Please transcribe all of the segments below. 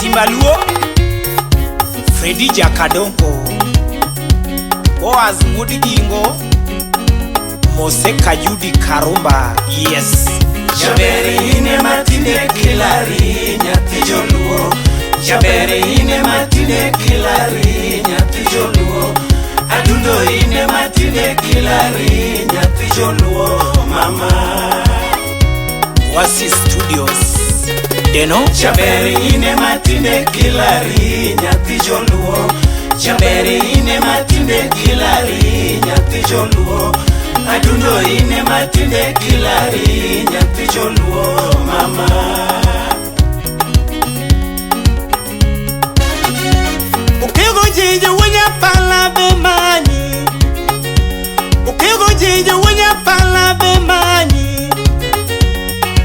Simba Luo, Fredi Jakadongo, Boaz Wuod Jingo, Mose Kajudi Karumba. Yes. Jaber ine matinde kilari nyathi joluo. Jaber ine matinde kilari nyathi joluo. Adundo ine matinde kilari nyathi joluo mama. Wasi Studios. Deno. Jaber ine matinde kilari nyathi joluo. Jaber ine matinde kilari nyathi joluo. Adundo ine matinde kilari nyathi joluo mama. Okego jijo wunya pala be manyi. Okego jijo wunya pala be manyi.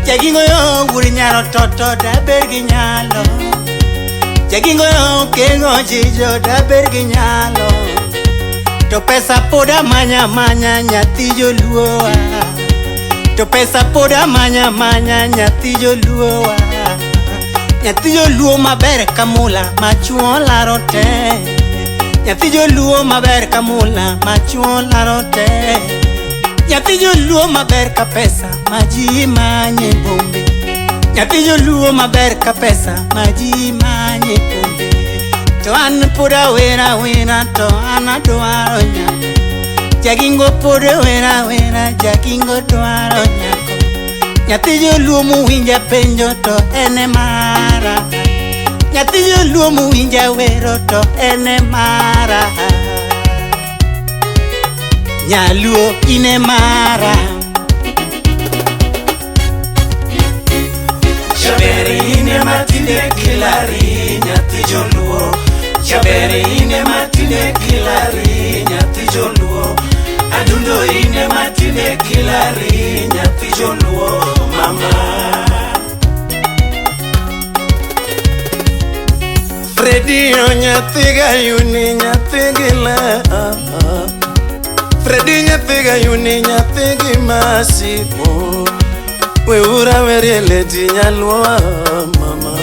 Jagingo yo wuri nyaro toto da ber gi nyalo. Jagingo yo kengo jijo da ber gi nyalo. To pesa poda manya manya nyathi joluo. To pesa poda manya manya nyathi joluo. Nyathi joluo maber kamula machuo laro te. Nyathi joluo maber kamula machuo laro te. Nyathi joluo maber ka pesa ma ji manye bombe. Nyathi joluo maber ka pesa ma ji manye bombe. To an pod awera wera to an adwaro nyako. Jagingo pod wera wera jagingo dwaro nyako. Nyathi joluo mowinja penjo to en e mara. Nyathi joluo mowinja wero to en e mara. Nyaluo in e mara. Jaber ine matinde kilari nyathi joluo. Jaber ine matinde kilari nyathi joluo. Adundo ine matinde kilari nyathi joluo mama. Fredi o nyathi gayuni nyathi gila. Fredi nyathi gayuni nyathi gimasiko. Weura weriele di nyaluo mama.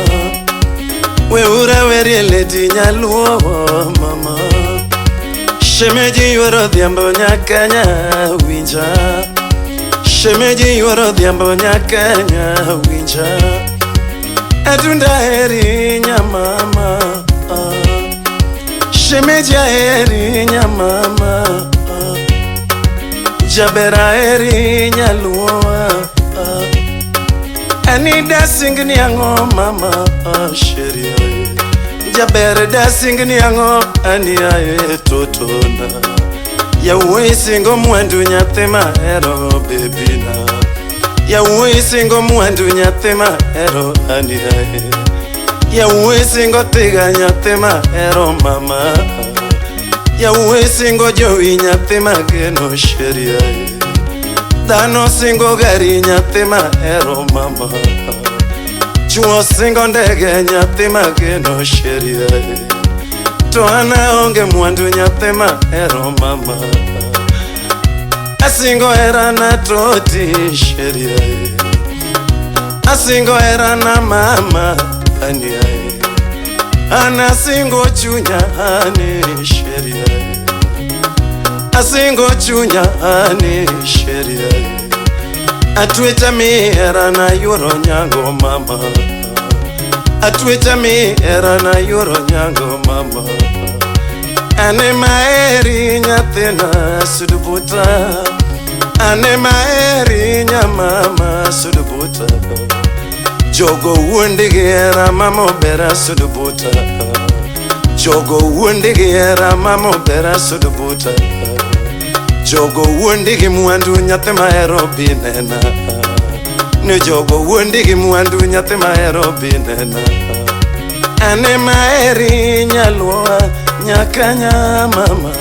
Weura weriele di nyaluo mama. Shemeji yuoro dhiambo nyaka nyawinja. Shemeji yuoro dhiambo nyaka nyawinja. Adunda heri nyamama. Shemeji heri nyamama. Jabera heri nyaluo. Ani dasing ni ang'o mama sheria. Jaber dasing ni ang'o ani ae totona. Yawuoyi singo mwandu nyathi mahero bebina. Yawuoyi singo mwandu nyathi mahero ani ae. Yawuoyi singo tiga nyathi mahero mama. Yawuoyi singo jowi nyathi mageno sheria. Dhano singo gari nyathi mahero mama. Chuo singo ndege nyathi mageno sheria. To an aonge mwandu nyathi mahero mama. Asingo herana toti sheria. Asingo herana mama ani ae. An asingo chunya ani sheria. Asingo chunya ani sheria. Atwecha mi herana yuoro nyango mama. Atwecha mi herana yuoro nyango mama. Ane maeri nyathina sudubuta. Ane maeri nyamama sudubuta. Jogo wuondi gi hera mamobera sudubuta. Jogo wuondi gi hera mamobera sudubuta. Jogo wuondi gi mwandu nyathi mahero binena. Ne jogo wuondi gi mwandu nyathi mahero binena. Ane maheri nyaluo nyaka nyamama.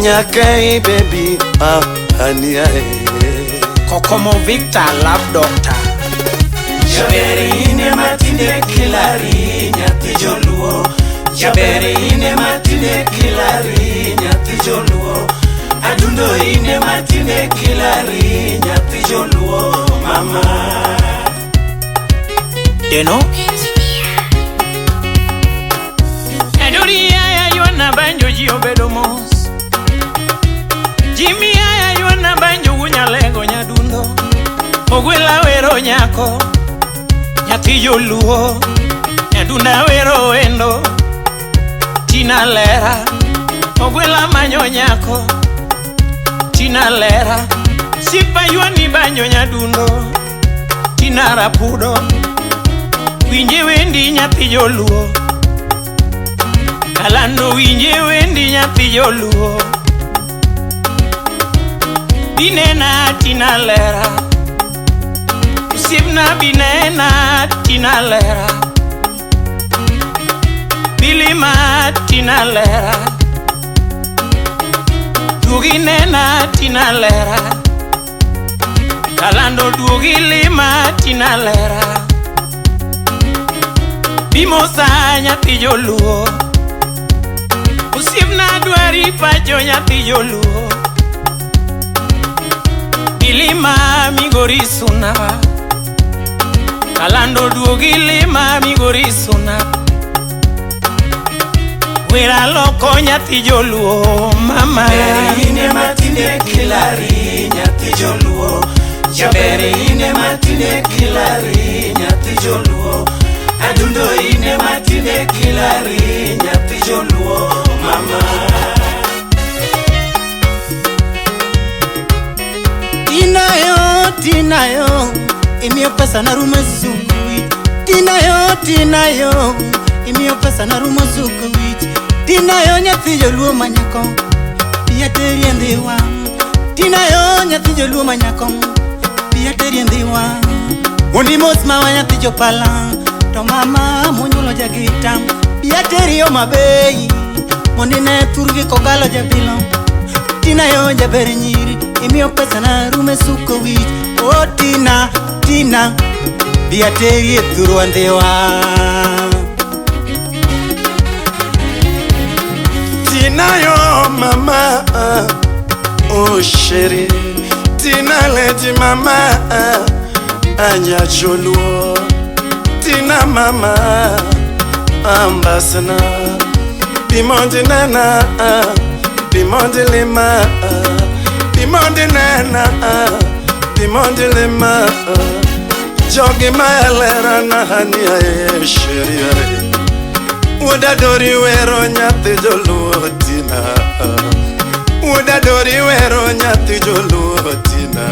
Nyaka i baby ah ani ae. Kokomo Victor Love Doctor. Jaber ine matinde kilari nyathi joluo. Jaber ine matinde kilari nyathi joluo. Adundo ine matinde kilari nyathi joluo mama. Deno. ji obedo mos. Jimmy aya ywana banjo nyalego nyadundo. Ogwela wero nyako nyathi joluo. Nyadunda wero wendo Tina lera. Ogwela manyo nyako Tina lera. Sipa ywani banjo nyadundo Tina rapudo. Winje wendi nyathi joluo. Kalando winje wendi nyathi joluo. Binena Tina lera. Osiepna binena Tina lera. Bilima Tina lera. Duogi nena Tina lera. Kalando duogi lima Tina lera. Bimosa nyathi joluo. Osiepna dwari pacho nyathi joluo. Bilima Migori suna. Kalando duogi lima Migori suna. Wera loko nyathi joluo mama. Ber ine matinde kilari nyathi joluo. Jaber ine matinde kilari nyathi joluo. Adundo ine matinde kilari nyathi joluo mama. Tinayo, tinayo, imiyo pesa na rumo suku wich. Tinayo, tinayo, imiyo pesa na rumo suku wich. Tinayo nyathi joluo manyako, biya teri e ndhiwa. Tinayo nyathi joluo manyako, biya teri e ndhiwa. Mondi mos mawa nyathi jopala, to mama monyuolo jagita. Biya teri Homa Bay, mondi ne thurgi kokalo jabilo. Tinayo jaber nyiri, imiyo pesa na rume suko wich. O Tina, Tina, biya teri e thurwa ndhiwa. Tina yo mama, oh chérie. Tina lady mama, anya joluo. Tina mama, ambassador. Bimondi nana, bimondi lima, bimondi nana, bimondi lima. Jogi maelera na hani ae chérie. Wuoda dori wero nyathi joluo Tina. Wuoda dori wero nyathi joluo Tina.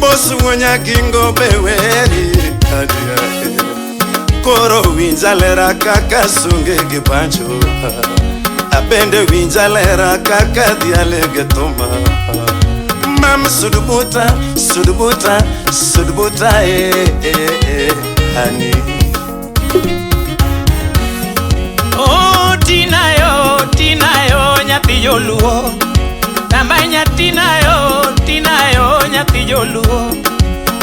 Bos wuonya gingo be weri kania. Koro winja lera kaka sunge gi banjo. Abende winja lera kaka dhiale gi thuma. Mam sudubuta, sudubuta, sudubuta eh eh eh honey. Oh Tinayo, Tinayo nyathi joluo. Tambanya Tinayo, Tinayo nyathi joluo.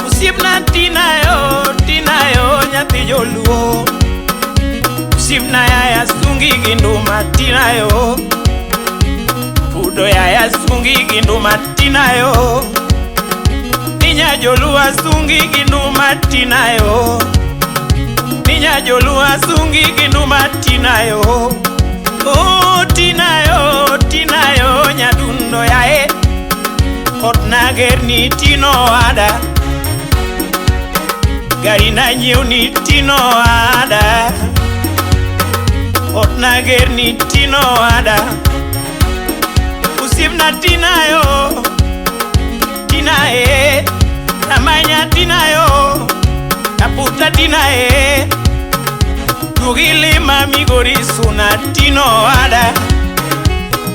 Osiepna Tinayo, Tinayo nyathi joluo. Osiepna yaya sungi gi nduma Tinayo. Pudo yaya sungi gi nduma Tinayo. Ninya joluo sungi gi nduma Tinayo. Ninya joluo sungi gi nduma Tinayo. Oh Tinayo, Tinayo nyadundo yae. Ot nager ni Tino ada. Gari na nyiew ni Tino ada. Ot nager ni Tino ada. Osiepna Tinayo, Tina e. Namanya Tinayo, Kaputa Tina e. Duogi lima Migori suna Tino ada.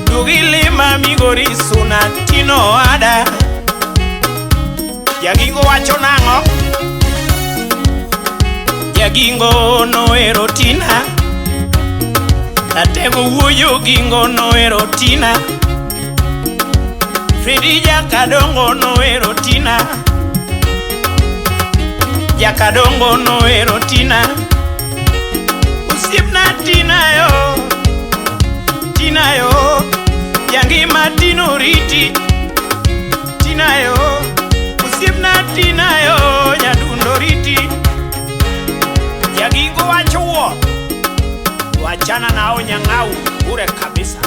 Duogi lima Migori suna Tino ada. Jagingo wacho nang'o? Jagingo nohero Tina. Ratego wuoyo gingo nohero Tina. Fredi Jakadongo nohero Tina. Jakadongo nohero Tina. Osiepna Tina yo, Tina yo, jangima Tino riti. Tina yo, osiepna Tina yo, nyadundo riti. Jagingo wacho wuon. Wachana nao nyang'au bure kabisa.